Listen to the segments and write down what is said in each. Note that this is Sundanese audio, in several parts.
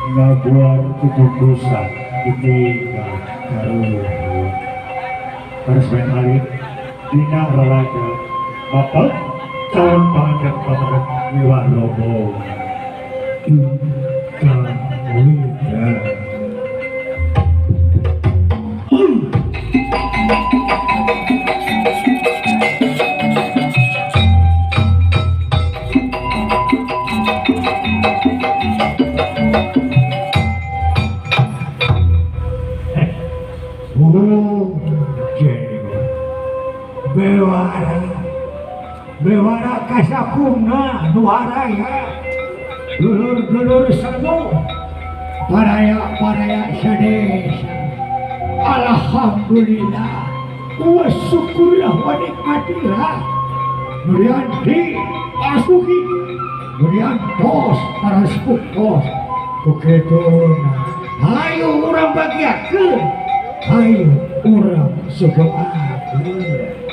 Ngaguar kukukusan ditinggal karuhun. Karesmen alit dina raraga bapak calon panganten pamarep miwah rombongan. Kawida. Bewara kasakumna nuharaya dulur-dulur sanu paraya-paraya sadesa. Alhamdulillah wa syukurlah wa nikmatilah nurian di asuhi nurian tos para sepuh tos kuketuna hayu urang bagiakeun hayu urang sugemakeun.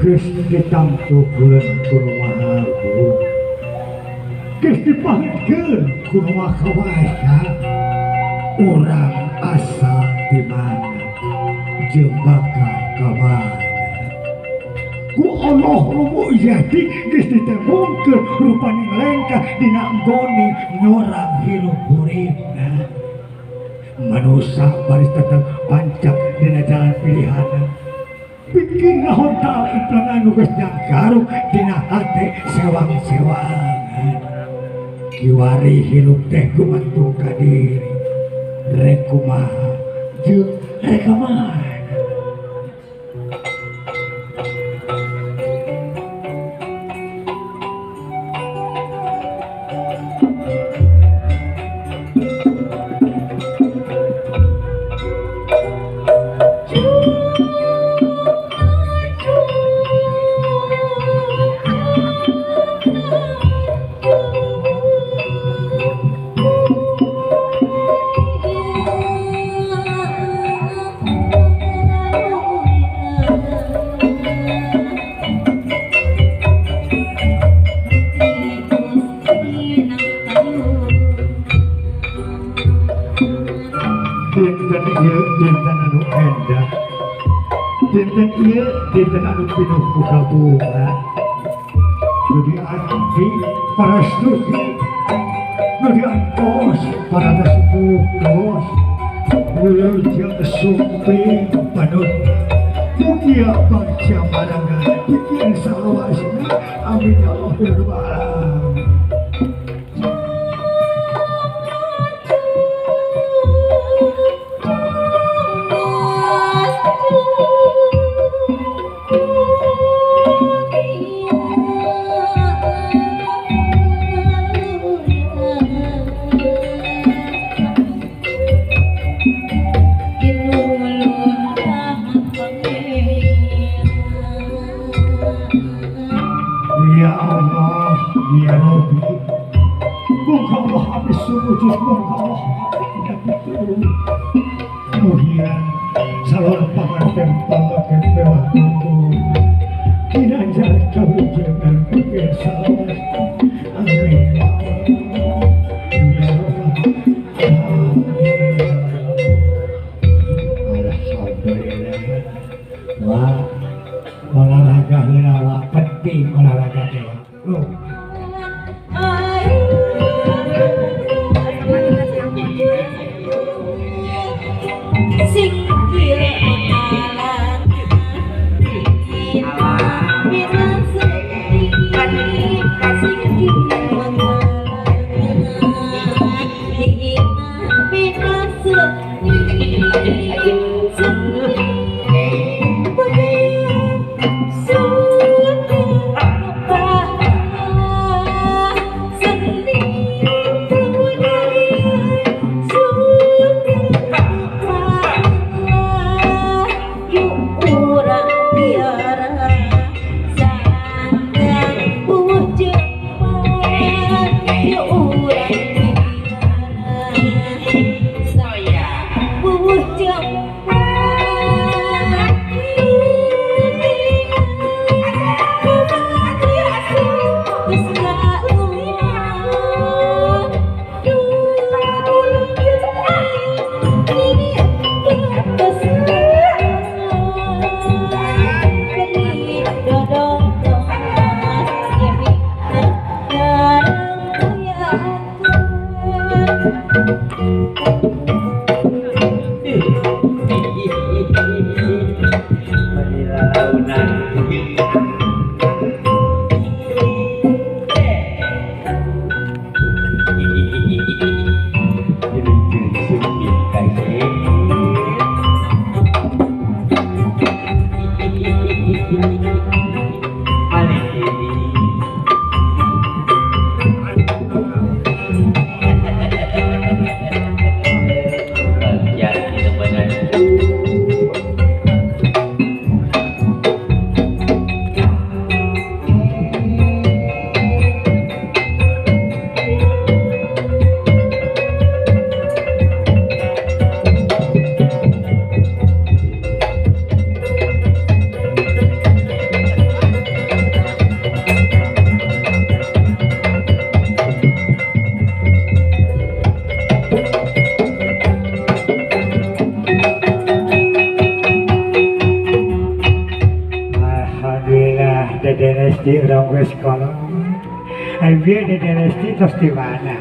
Geus ditangtukeun ku nu Maha Agung, geus dipangitkeun ku nu Maha Kawasa, urang asal di mana jeung bakal ka mana. Ku Allah nu jadi geus ditembungkeun rupaning lengkah dina nggone nyorang hirup huripna. Manusa baris tetep pancap dina jalan pilihanna. Pikir nahon tal implangan nu geus jangkaruk dina hate sewang-sewangan. Kiwari hirup teh gumantung ka diri, rek kumaha jeung rek ka mana. Dinten anu endah, dinten ieu dinten anu pinuh ku kabunga. Nu dianti para stuti, nu diantos para sepuh tos. Wilujeng sumping panut mugia bagja barangan bikin salawasna amin ya Allah ya rabbal alamin. Ya Allah, ya Rabbi, muga Allah habis sujud, muga Allah tidak kemudian salon panganten pamaken mewah tutur kinanjar kawijengan pikir salawat amin ya Allah ya Rabbi. Alhamdulillah. Wah, olahraga heula wa penting olahraga teh. Loh. Dede Lesti urang geus kolong. Ai bieu Dede Lesti tos di mana?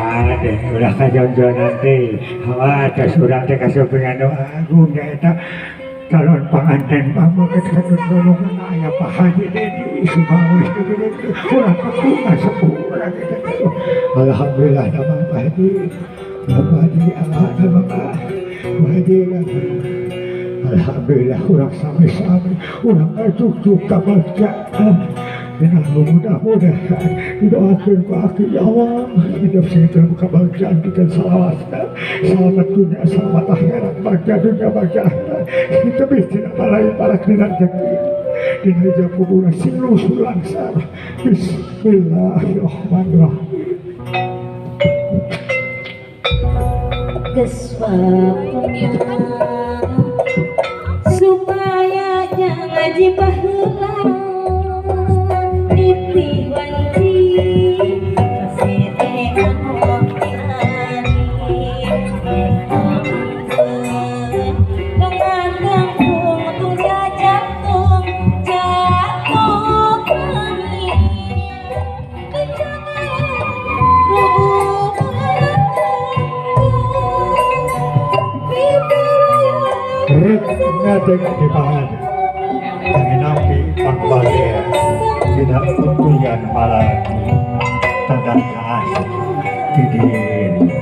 Ah, deh, ulah kajonjonan teh. Hawa tos urang teh kasupingan nu agung nyaeta calon panganten pameget kanun golongan aya Pak Haji Dedi Sumawi urang kapungan sepuh urang eta. Alhamdulillah nama Pak Haji. Pak Haji Allah nama Pak Haji. Alhamdulillah urang sami-sami urang cucuk kabagjaan dengan mudah-mudahan didoakeun ku aki ya Allah hidup sing kabagjaan pikeun salawasna selamat dunia selamat akhirat bagja dunia bagja akhirat kita bisa balai para dina rezeki dina ijab kuburan sing lusuh langsar. Bismillahirrahmanirrahim. Supaya jangan jibaheula nitih wanci pasete anu. Rek ngadeg di pahan. Kangge nampi pangbager dina untuyan malaki tandang kaasih di diri.